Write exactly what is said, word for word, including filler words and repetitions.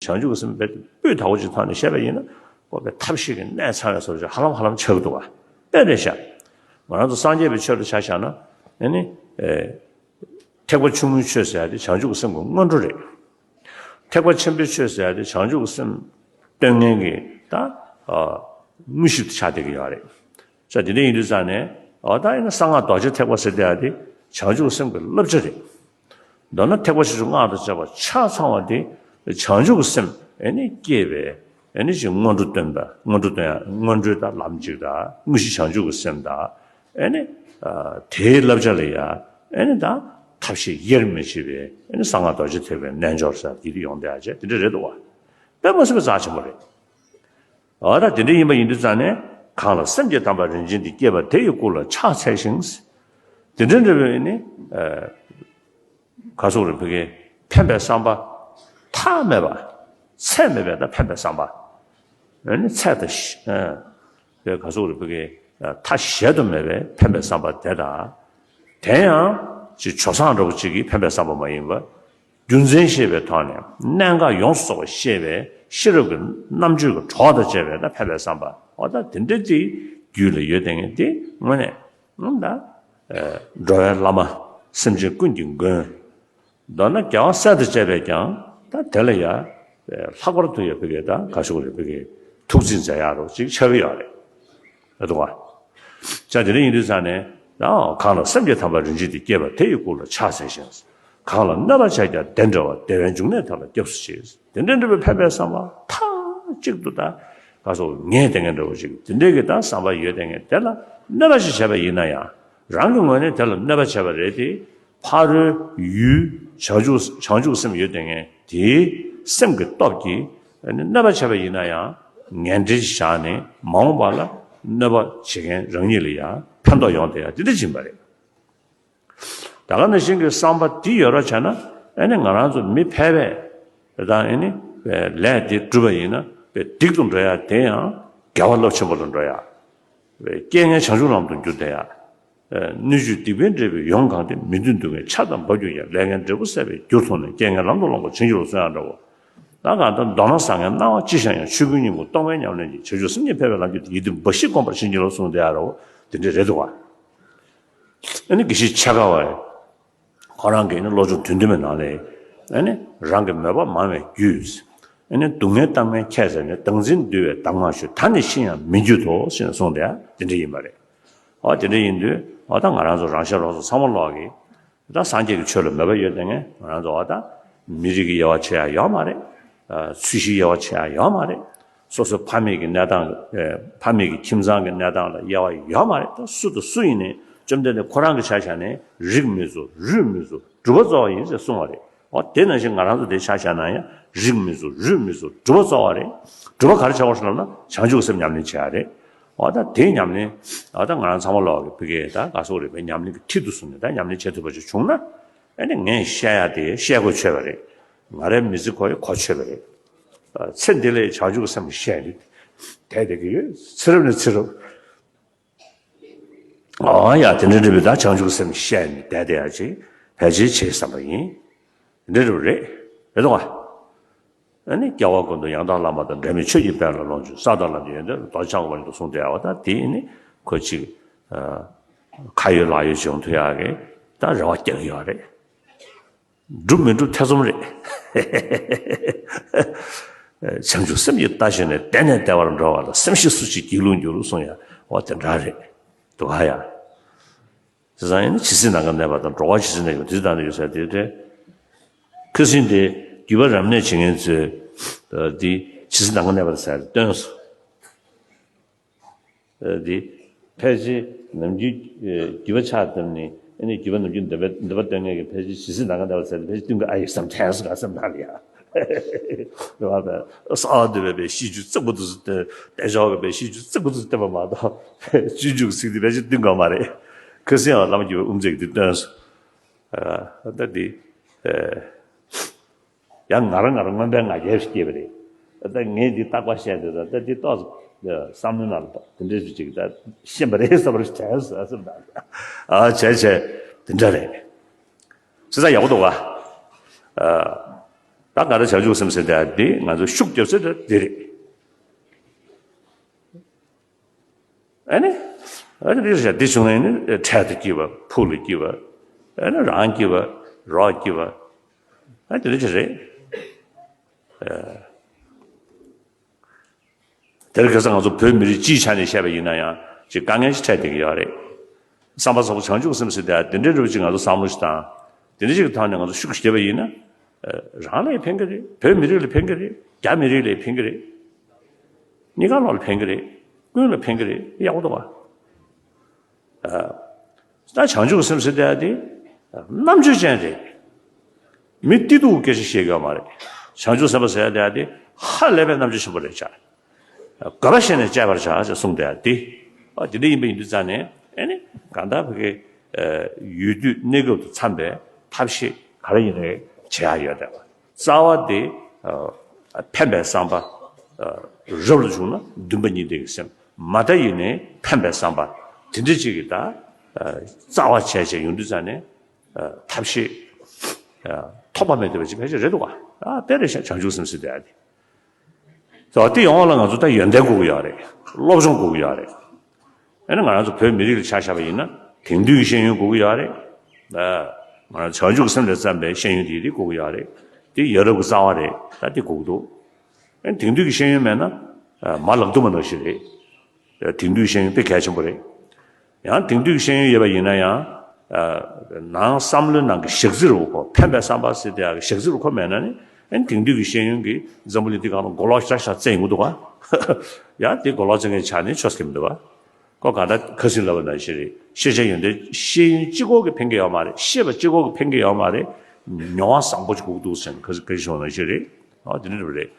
བྱང་ཆུབ་ཀྱི་སེམས་རྦད་དེ་སྤུས་དག་པོ་ཅིག་ཐོག་ནས་བཤད་པ་ཡིན་ན། ཁོ་པའི་ཐབས་ཤེས་ཀྱི་གནད་ཚང་བའི་བཟོ་ཅིག་ཧ་ལམ་ཧ་ལམ་ཆགས་ཀྱི་འདུག་བ། དཔེ་རེད་ཤག་ང་རང་ཚོ་སངས་རྒྱས་པའི་ཆོས་ལ་ཆ་བཞག་ན། ཨ་ནི། ཨེ། ཐེག་པ་ཆུང་ངུའི་ཆོས་ཟེར་ཡ་དེ་བྱང་ཆུབ་ཀྱི་སེམས་ཀྱི་སྔོན་འགྲོ་རེད། ཐེག་པ་ཆེན་པོའི་ཆོས་ཟེར་ཡ་དེ་བྱང་ཆུབ་ཀྱི་སེམས་སྟོན་མཁན་གྱི་ད། ཨ། དངོས་གཞི་དེ་ཆགས་བསྡད་ཀྱི་ཡོད་རེད། ས་དེ་འདྲ་ཡིན་དུས་ཙང་ནས། འོ་ད་ཡིན་ན་གསང་སྔགས་རྡོ་རྗེ་ཐེག་པ་ཟེར་བསྡད་ཡ་དེ་བྱང་ཆུབ་སེམས་ཀྱི་བསླབ་བྱ་རེད། མདོར་ན་ཐེག་པ་ཆེ་ཆུང་སྔགས་དང་བཅས་པ་ཆ་ཚང་བ་དེ་བྱང་ཆུབ་ཀྱི་སེམས་ཨེ་ནི་སྐྱེས་པའི་ཨེ་ནི་ཅིག་སྔོན་འགྲོ་སྟོན་པ། སྔོན་འགྲོ་སྟོན་ཡ། སྔོན་འགྲོའི་ད་ལམ་གཅིག་དང་། དངོས་གཞི་བྱང་ཆུབ་ཀྱི་སེམས་དང་། ཨེ་ནི། ཨ། དེའི་བསླབ་བྱ་ལ་ཡ་ཨེ་ནི་ད་ཐབས་ཤེས་དབྱེར་མི་ཕྱེ་བའི་ཨེ་ནི་གསང་སྔགས་རྡོ་རྗེ་ཐེག་པའི་རྣལ་འབྱོར་ཟེར་དེ་དེ་ཡོང་བསྡད་ཡ་བྱས་དེ་འདྲ་རེད་འདུག་བ། དཔེ་མ་སྲིད་པའི་རྩ་ཆེན་པོ་རེད། འོ་ད་དེ་འདྲ་ཡིན་པ་ཡིན་དུས་ཙང་ནས། གང་ལ་སེམས་ཀྱི་དམ་པ་རིན་ཆེན་འདི། སྐྱེས་པ་དེ་ཡི་སྐུ་ལ་ཕྱག་འཚལ་ཞིང་། དེ་འདྲ་འདྲ་བའི་ནི། ཨ། ག་སོགས་རེད། ཕ་གི་ཕན་པའི་བསམ་པ་མཐའ་མེད་པ། ཚད་མེད་པའི་ད་ཕན་པའི་བསམ་པ། ཨ་ནི་ཚད་དང་། ཨ། པའི་ག་སོགས་རེད། ཕ་གི་མཐའ་གཞལ་དུ་མེད་པའི་ཕན་པའི་བསམ་པ་དེ་དང་། དེ་ཡང་ཅིག་སྦྱོར་བཟང་འདྲ་པོ་ཅིག་གི་ཕན་པའི་བསམ་པ་མ་ཡིན་པ། རྒྱུ་མཚན་ཤེས་པའི་ཐོག་ནས་གནད་འགག་ཡོངས་སུ་རྫོགས་པ་ཤེས་པའི་ཤེས་རབ་ཀྱི་རྣམ་དཔྱོད་ཀྱི་གྲོགས་དང་བཅས་པའི་ད་ཕན་པའི་བསམ་པ། འོ་ད་དེ་འདྲ་དེ་རྒྱུད་ལ་ཡོད་བསྡད་མཁན་དེ་དངོས་གནས་ད། ཨ། འགྲོ་བའི་བླ་མ། སེམས་ཅན་ཀུན་གྱི་མགོན། མདོར་ན་རྒྱལ་བ་སྲས་དང་བཅས་པས་ཀྱང་ད་དེ་ལ་ཡ། ཨ། ལྷག་པར་དུ་ཡ་ཕ་གི་ད་ག་ཤོག་རེད། ཕ་གི་ཐུགས་རྗེ་མཛད་ཡག་རོགས་ཅིག་ཆགས་ཀྱི་ཡོད་རེད། ཨེ་འདུག་བ། ཅག་དེ་འདྲ་ཡིན་དུས་ཙང་ནས། ཡང་གང་ལ་སེམས་ཀྱི་དམ་པ་རིན་ཆེན་འདི། སྐྱེས་པ་དེ་ཡི་སྐུ་ལ་ཕྱག་འཚལ་ཞིང་། གང་ལ་གནོད་པ་བྱས་ཀྱང་བདེ་འགྲོ་བ། བདེ་བའི་འབྱུང་གནས་དེ་ལ་སྐྱབས་སུ་མཆི། དེ་འདྲ་འདྲ་བའི་ཕན་པའི་བསམ་པ་མཐའ་གཅིག་ཏུ་ད་ག་སོགས་ངས་དེ་ངས་འདྲ་བོ་ཅིག་དེ་འདྲའི་གི་ད་བསམ་པ་ཡོད་དེ་ངས་དེ་ལ་གནོད་པ་ཞིག་བྱས་པ་ཡིན་ན་ཡང་། རང་གི་ངོས་ནས་དེ་ལ་གནོད་པ་བྱས་པ་རེད་དེ། ཕ་རོལ་ཡུལ་བྱང་ཆུབ་བྱང་ཆུབ་སེམས་ཡོད་དེ་ངས་དེའི་སེམས་ཀྱི་སྟོབས་ཀྱིས་གནོད་པ་བྱས་པ་ཡིན་ན་ཡང་། ངན་འབྲེལ་བཞག་ནས་མ་འོངས་པ་ལ་གནོད་པ་བྱེད་མཁན་རང་ཉིད་ལ་ཡང་ཕན་ཐོགས་ཡོང་དེ་ཡང་དེ་འདྲ་ཕྱིན་པ་རེད། ད་ག་ནང་བཞིན་གྱི་བསམ་པ་འདི་ཡོད་རོགས་བྱས་ན། ཨ་ནི་ང་རང་ཚོ་མི་ཕལ་པས་དང་། ཨ་ནི་ལས་འདི་བསྒྲུབས་པ་ཡིན་ན་དཔེ་སྡིག་ཏུ་འགྲོ་ཡ་དེ་ཡང་དགེ་བ་རླབས་ཆེན་པོ་ལ་འགྲོ་ཡ། རྐྱེན་ངན་བྱང་ཆུབ་ལམ་དུ་བསྒྱུར་བསྡད་ཡ། སྣོད་བཅུད་སྡིག་པའི་འབྲས་བུས་ཡོངས་གང་སྟེ། མི་མཐུན་སྡུག་བསྔལ་ཆར་དང་འབབ་འགྱུར་ཡང་། ལས་ངན་འབྲས་བུ་ཟད་པའི་རྒྱུར་མཐོང་ནས། རྐྱེན་ངན་ལམ་དུ་སློང་བར་བྱིན་གྱིས་རློབས་གསུང་ཡ་འདྲ་བོ། ད་གང་ལྟར་མདོར་ན་བཟང་ངན་སྣང་བ་ཅི་ཤར་ཡང་། ཆོས་ཀུན་སྙིང་པོ་སྟོང་པའི་ཉམས་ལེན་གྱིས། བྱང་ཆུབ་སེམས་ཉིད་འཕེལ་བའི་ལམ་གྱི་ཡིད་བདེ་འབའ་ཞིག་བསྒོམ་པར་བྱིན་གྱིས་རློབས་གསུངས་བསྡད་ཡ་འདྲ་བོ་དེ་འདྲ་རེད་འདུག་བ། ཨ་ནི་དགེ་བཤེས་ཆེ་ཁ་བ་ཁོ་རང་གིས་ནི་བློ་སྦྱོང་དོན་བདུན་པའི་ནང་ལས། ཨ་ནི་རང་གི་མོས་པ་མང་བས་རྒྱུས། ཨ་ནི་སྡུག་བསྔལ་གཏམ་ངན་ཁྱད་བསད་ནས། བདག་འཛིན་འདུལ་བའི་གདམས་ངག་ཞུས། ད་ནི་ཤི་ཡང་མི་འགྱུར་ཏོ་ཞེས་གསུངས་ཏེ་དེ་འདྲ་ཡིན་པ་རེད། འོ་དེ་འདྲ་ཡིན་དུས་འོ་ད་ང་རང་ཚོ་རང་ཤེས་རོགས་ཚོ་ཚང་མ་ལོག་གིས་ད་སངས་རྒྱས་ཀྱི་ཆོས་ལ་མོས་པ་ཡོད་དེ་ངས་ང་རང་ཚོ་འོ་ད་མི་རིགས་ཀྱི་དབྱེ་བ་ཕྱེ་ཡ་ཡོད་མ་རེད། ཚུལ་གཞིའི་དབྱེ་བ་ཕྱེ་ཡ་ཡོད་མ་རེད། སོ་སོའི་ཕ་མེས་ཀྱི་གནས་སྟངས། ཨེ། ཕ་མེས་ཀྱི་ཁྱིམ་ཚང་གི་གནས་སྟངས་ལ་དབྱེ་བ་ཡོད་མ་རེད། ད་སུ་དང་སུ་ཡིན་ནའི་བཅོམ་ལྡན་འདས་ཁོ་རང་གི་ཆ་བཞག་ནས་རིགས་མི་གཙོ། རུས་མི་གཙོ། སྒྲུབ་པ་གཙོ་བོ་ཡིན་ཟེར་གསུངས་པ་རེད། འོ་དེ་ནང་བཞིན་ང་རང་ཚོ་དེ་ཆ་བཞག་ན་ཡང་རིགས་མི་གཙོ། རུས་མི་གཙོ། སྒྲུབ་པ་གཙོ་བོ་རེད། སྒྲུབ་པ་ག་རེ་བྱ་དགོས་ཟེར་ལབ་ན་བྱང་ཆུབ་སེམས་ཉམས་ལེན་བྱེད་ཡ་རེད། འོ་ད་དེ་ཉམས་ལེན། འོ་ད་ང་རང་ཚང་མ་ལོག་གི་ཕ་གིའི་ད་ག་སོགས་རེད་པས། ཉམས་ལེན་གྱི་མཐིལ་དུ་བཟུང་ནས་ད་ཉམས་ལེན་བྱེད་ཐུབ་པ་ཅིག་བྱུང་ན། ཨ་ནི་ངས་བཤད་ཡ་དེ་བཤད་དགོས་ཆོད་པ་རེད། ང་རའི་མི་ཚེ་ཁོ་ཡི་གོ་ཆོད་པ་རེད། ཚེ་འདི་ལ་བྱང་ཆུབ་སེམས་བཤད་ནས་བསྡད་བསྡད་ཀྱི་ཡོད། ཚེ་རབས་ནས་ཚེ་རབས། ཨ་ཡ་དེ་འདྲ་འདྲ་བའི་ད་བྱང་ཆུབ་སེམས་བཤད་ནས་བསྡད་བསྡད་ཡ་ཅིག་ཕལ་ཆེར་བྱེད་བསམ་པ་ཡིན། དེ་འདྲ་འདྲ་བ་རེད། རེད་དོ། ཨ་ནི་སྐྱེ་བ་ཀུན་ཏུ་ཡང་དག་བླ་མ་དང་། འབྲལ་མེད་ཆོས་ཀྱི་དཔལ་ལ་ལོངས་སྤྱོད། ས་དང་ལམ་གྱི་ཡོན་ཏན་རྡོ་རྗེ་འཆང་གི་དབང་དུ་གསུངས་ཏེ། འོ་ད་དེ་ནི་ཁོ་ཅིག་ཁ་ཡོད་ལག་ཡོད་བྱུང་ཐུབ་ཡག་གི་ད་རེ་བ་རྒྱག་གི་ཡོད་རེད། འགྲུབ་མི་འགྲུབ་ཐེ་ཚོམ་རེད། བྱང་ཆུབ་སེམས་ཀྱིས་བལྟ་ཞིང་ནས། བདེ་ནས་བདེ་བར་འགྲོ་བ་ལ། སེམས་ཤེས་སུ་ཞིག་སྒྱིད་ལུག་འགྱུར་གསུངས་ཡ། འོ་དེ་འདྲ་རེད་འདུག་ག་ཡ། བྱས་ཙང་ཡིན་ན་ཇི་སྲིད་ནམ་མཁའ་གནས་པ་དང་། འགྲོ་བ་ཇི་སྲིད་གནས་ཀྱི་དུས་དང་ནི་ཡོད་ཟེར་དེ་སྟེ། ཁ་སང་དེ་བརྒྱུད་པ་རབ་གནས་བྱེད་མཁན་ཚོས་འདི་ཇི་སྲིད་ནམ་མཁའ་གནས་པ་ཟེར་བཏོན་སོང་། འདི་ཕལ་ཆེར་ནམ་རྒྱུན་བརྒྱུད་པ་ཕྱག་བཏབ་ནས་ཨ་ནི་བརྒྱུད་པ་ནམ་རྒྱུན་འདོན་པ་འདོན་པ་སྟོན་མཁན་གྱི་ཕལ་ཆེར་ཇི་སྲིད་ནམ་མཁའ་གནས་པ་ཟེར་ཏེ་ཕལ་ཆེར་བཏོན་གྱི་ཨ་ཡེ་བསམ་དྲན་སོང་། ག་བསམ་ན་ལ་ཡ། རེད་བ། ས་འདུལ་བའི་པའི་ཤིས་བརྗོད་རྩིག་པ་འདུག་སེ་བཏོན། བསྟན་ཆོས་ཀྱི་པའི་ཤིས་བརྗོད་རྩིག་པ་འདུག་སེ་བཏོན་པ་མ་གཏོགས་སྤྱོད་འཇུག་ཚིག་འདི་ཕལ་ཆེར་བཏོན་གྱི་མ་རེད། ཁ་སང་ཡང་བླ་མ་བརྒྱུད་པའི་དབུ་མཛད་ཀྱིས་འདི་བཏོན་སོང་། ཨ། ད་འདི། ཨེ། ཡང་ང་རང་ང་རང་མངོན་པའི་ང་རྒྱལ་ཞིག་སྐྱེས་པ་རེད། ད་ངས་འདི་རྟག་པར་བཤད་དེ། ད་ད་འདི་ཏོག་ཙམ་བསམ་བློའི་ནང་ལ་དེ་འདྲའི་ཞིག་ཅིག་ད་ཤེས་པ་རེད་བསམ་པ་ཞིག་དྲན་སོང་། ཨ་བྱས་བྱས་དེ་འདྲ་རེད། བྱས་ཙང་ཡག་པོ་འདུག་ག་ཨ། ད་ག་རེ་བྱང་ཆུབ་སེམས་ཟེར་དེ་འདི་ང་ཚོ་ཤུགས་རྒྱབ་ས་དེ་འདི་རེད། ཨ་ནི། ཨ་ནི་འདི་རེད་བྱ་འདི་བྱུང་ནས་ནི་འཕྲལ་དུ་སྐྱིད་པ་ཕུགས་ལ་སྐྱིད་པ། ཨ་ནི་རང་སྐྱིད་པ་རོགས་སྐྱིད་པ། ཨ་འདི་འདྲ་ཅིག་རེད། དེར་ཁ་སང་ང་ཚོ་བོད་མི་རིགས་སྤྱིའི་ཆ་ནས་བཤད་པ་ཡིན་ན་ཡང་ཅིག་དཀའ་ངལ་ཞིག་འཕྲད་བསྡད་ཀྱི་ཡོད་རེད། བསམ་པ་བཟང་པོ་བྱང་ཆུབ་སེམས་ཟེར་དེ་དེ་འདྲའི་འདྲ་བོ་ཅིག་ང་ཚོ་བསམ་བློ་ཞིག་བཏང་། དེ་འདྲ་ཅིག་གི་ཐོག་ནས་ང་ཚོ་ཤུགས་ཞིག་བརྒྱབ་པ་ཡིན་ན། རང་ལ་ཡང་ཕན་གྱི་རེད། བོད་མི་རིགས་ལ་ཕན་གྱི་རེད། རྒྱ་མི་རིགས་ལ་ཕན་གྱི་རེད། གཉིས་ཀ་ལོག་ལ་ཕན་གྱི་རེད། ཀུན་ལ་ཕན་གྱི་རེད། ཡག་པོ་འདུག་བ། ད་བྱང་ཆུབ་སེམས་ཟེར་དེ་རྣམ་དཔྱོད་ཅན་རེད། མི་སྐྱིད་སྡུག་སྐད་ཆ་བཤད་ཀྱི་ཡོད་མ་རེད། བྱང་ཆུབ་སེམས་དཔའ་ཟེར་ཡ་དེ་ཧ་ལས་པའི་རྣམ་དཔྱོད་ཆེན་པོ་རེད་ཤག་དགོས་པ་བྱས་ནས་སྤྱད་པར་བྱ་ཞེས་གསུངས་དེ་ཡ་དེ། ཨ་དེ་འདྲ་ཡིན་པ་ཡིན་དུས་ཙང་ནས་ཨེ་ནི་གང་ལྟར་ཕ་གི་ཡུལ་དུས་གནས་སྐབས་དང་འཚམས་པའི་ཐབས་ཤེས་ག་རེ་ཡིན་རེད་བྱེད་ཡ་ཡོད་དེ། རྩ་བ་དེ་ཕན་པའི་བསམ་པ་རབ་ཏུ་བྱུང་ན་འདུན་པ་གཉིས་ལྡན་གྱི་སེམས། མ་མཐའ་ཡིན་ནའི་ཕན་པའི་བསམ་པ་དེ་འདྲ་ཅིག་གི་ད་རྩ་བ་བྱས་བྱས་ཡོང་དུས་ཙང་ནས་ཐབས་ཤེས་ཐོགས་པ་མེད་བསྡད་པ་ཅིག་ཕལ་ཆེར་རེད་འདུག་ག་ཨ་དཔེ་རེད་ཤག་བྱང་ཆུབ་སེམས་ཟེར་དེ་ཨ་དེ། ད་དེ་ཡོང་བ་ལ་ང་ཚོ་ད་ཡོན་ཏན་དགོས་ཀྱི་ཡོད་རེད། སློབ་སྦྱོང་དགོས་ཀྱི་ཡོད་རེད། ཨ་ནི་ང་རང་ཚོ་བོད་མི་རིགས་ལ་ཆ་བཞག་པ་ཡིན་ན་དེང་དུས་ཀྱི་ཤེས་ཡོན་དགོས་ཀྱི་ཡོད་རེད། ང་རང་བྱང་ཆུབ་སེམས་ལས་བརྩམས་པའི་ཤེས་ཡོན་དེ་དེ་དགོས་ཀྱི་ཡོད་རེད། དེ་ཡ་རབས་ཀྱི་རྩ་བ་རེད། ད་དེ་དགོས་ཀྱི་འདུག་ཨ་ནི་དེང་དུས་ཀྱི་ཤེས་ཡོན་མེད་ན་མ་ལག་རྡུམ་པ་ནང་བཞིན་རེད། དེང་དུས་ཤེས་ཡོན་དཔེ་གལ་ཆེན་པོ་རེད། ཡང་དེང་དུས་ཤེས་ཡོན་ཡོད་པ་ཡིན་ན་ཡང་། ནང་བསམ་བློའི་ནང་གི་ཞག་རྩི་རུ་གོ་ཕན་པའི་བསམ་པ་ཟེར་དེ་ཡང་ཞག་རྩི་རུ་གོ་མེད་ན་ནི་ཨན་དེང་དུས་ཀྱི་ཤེས་ཡོན་གྱི་འཛམ་བུ་གླིང་འདི་སྒང་ལ་མགོ་ལོག་ཤག་ཤག་བཙན་ཡོང་གི་འདུག་ག་ཡང་དེ་མགོ་ལོག་བཙན་མཁན་ཆགས་ནས་ཆོས་སྐད་མི་འདུག་ག་ཁོ་གང་ལྟར་ཁ་སང་ལབ་པ་ནང་བཞིན་རེད། ཤེས་བྱ་ཡོན་ཏན་ཤེས་ཡོན་གཅིག་པོ་གིས་ཕན་གྱི་ཡོད་མ་རེད། ཤེས་པ་གཅིག་པོ་གིས་ཕན་གྱི་ཡོད་མ་རེད། མྱོང་བ་བཟང་པོ་ཅིག་དགོས་འདུག་ཟེར་ནས་ཁ་སང་ཁ་སང་ཞུས་པ་ནང་བཞིན་རེད། ཨ་དེ་འདྲ་རེད།